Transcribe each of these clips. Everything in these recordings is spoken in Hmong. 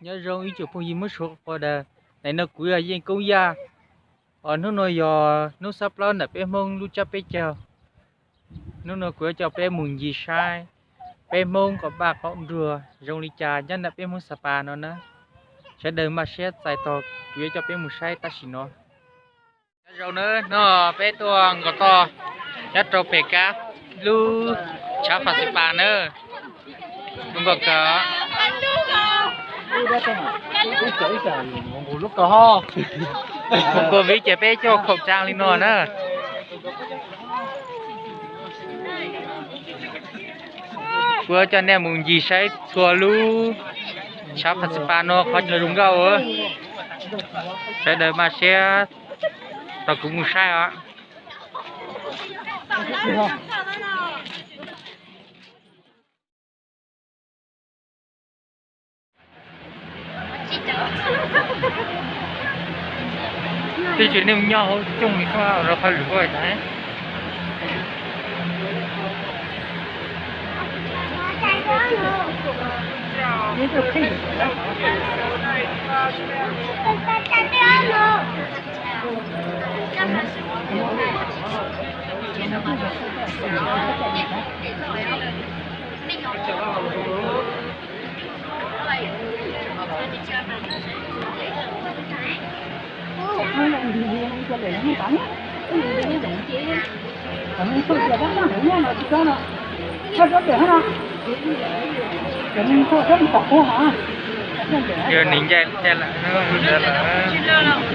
Nyob zoo ib tsoom phooj ywg Hmoob suav quas daws, ntawm no kuv yog Yeej Koob Yaj. Os, hnub no yog hnub xab plaub ntawm peb Hmoob lub tsab peb caug. Hnub no kuv yuav coj peb mus ncig saib peb Hmoob kom paj qaum nruag zoo li cas nyob ntawm peb Hmoob Xa Pas no na. Sawv daws maj siab txais tos kuv yuav coj peb mus saib tam sim no. Nyob zoo na, no peb tuaj nkaus toj nyob rau pem kab lub tshav Phas Xis Pas na. Zoo nkauj kawg. Mus kua viv ces peb coj khaum tsaa li no na. Kuv coj nej mus ncig saib txhua lub tshav Phas Xis Pas no qhov chaw zoo nkauj. Sawv daws maj siab tos kuv mus saib os. Twb tsis nej nyob hauv coob li koj rau qhov lwm ua tas. Yog nws ncaim ncaim lawm, lawm.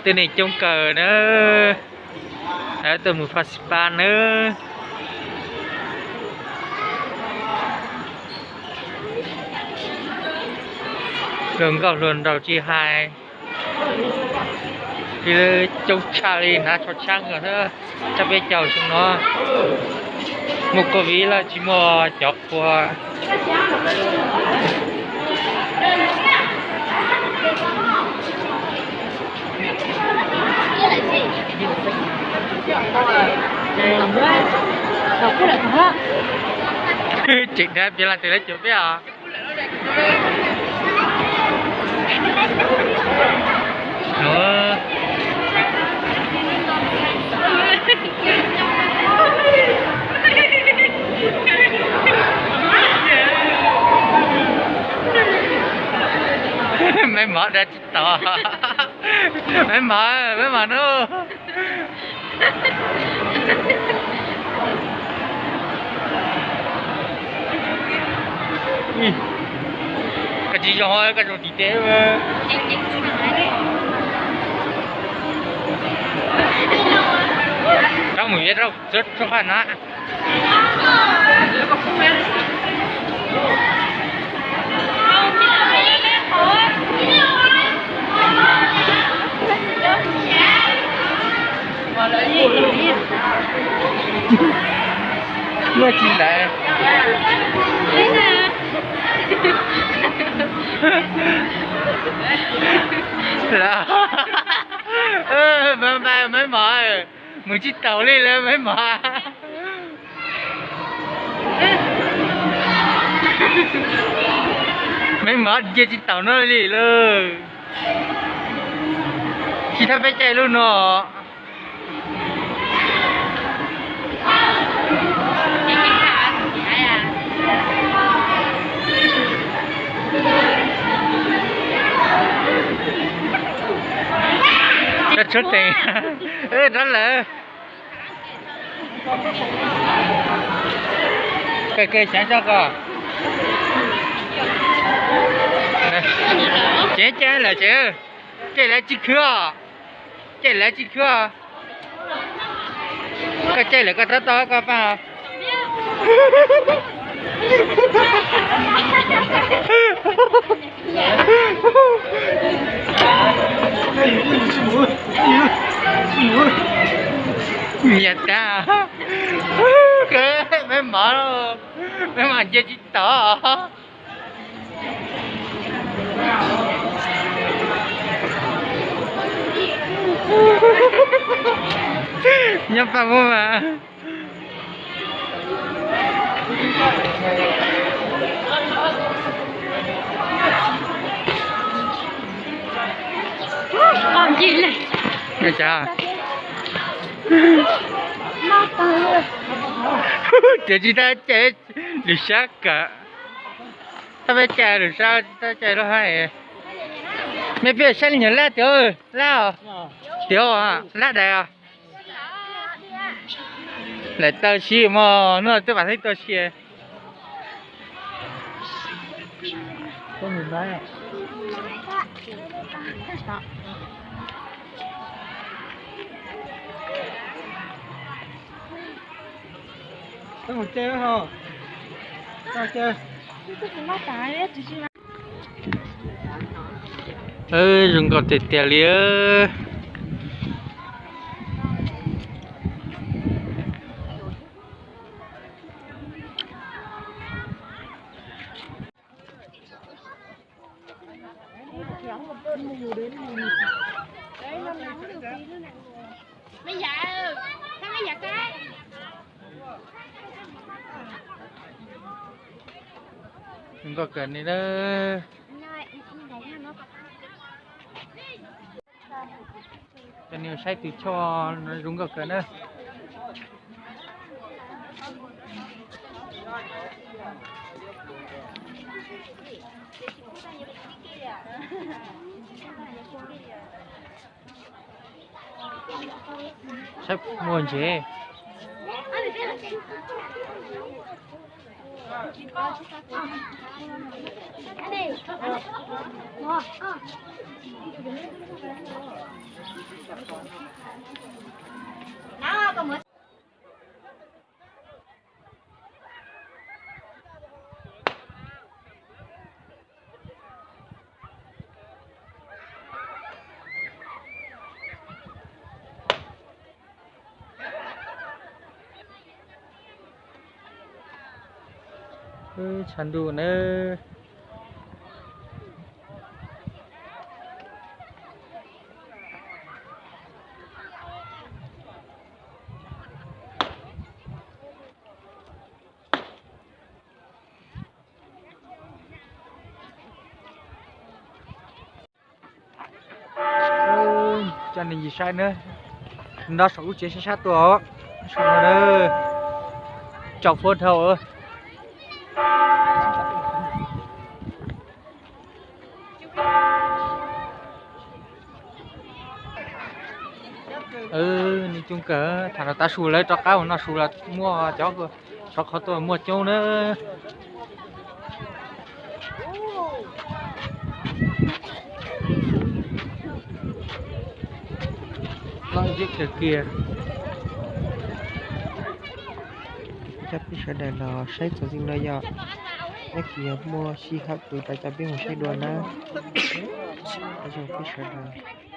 Tej neeg coob kawg na. Tuaj mus Phas Xis Pas na. Hluas nkauj hluas nraug tsis hais, coob tshaj li hnav tsho tshaab os. Tsab peb caug xyoo no muaj covid lawm tsis muaj cov qhua. Tseem hnav piav laj tes lawv cuag peb os. Meb mov dab tsi tod? Meb mov, meb mov nub. Koj tsis zoo, koj zoo tim teb. Rov mus, rov qhov na. Luaj tsis lawm. Maiv Mom, mus tsis taus li lawm Maiv Mom. Maiv Mom nce tsis taus no li lawm. Tsis thab peb caij lub no. Rov lawm. Kawg kawg xyaav tso koj. Tsev caij lawm tsev. Caij lawv tsis khwb os. Caij lawv tsis khwb os. Koj caij lawm koj tab tom koj paj. Nyiam tag. Maiv Mom, Maiv Mom nce tsis taus. Nyob paj muab mas. Tias tsis thab caij lwm sab kawm. Thab peb caij lwm sab tsis thab caij lub haib. Me peb saib li nyuag lab tiag, lab os. Tiag, lab dais os. Lawm taw si mog, no twb vam theeb taw si. Zoo nkauj tiag tiag li. Zoo nkauj kawg ni na. Cov niag saib tus choj no zoo nkauj kawg na. Saib muaj ntses. Tshav ntuj nawb. Coj nej ncig saib na, nto saum lub tsev sab sab tuaj, saum no na, tsaus fuab dhau. Nej coob kawg, thaum no tav su lawv rov qab mus noj su los muaj cov sov qhov tuaj muaj coob na. Loj zeb kawg kiag. Coj peb sawv daws los saib txuas ntxiv no yog, nyob kis yog muaj sij hawm kuv rov coj peb mus saib dua na. Ua tsaug peb sawv daws.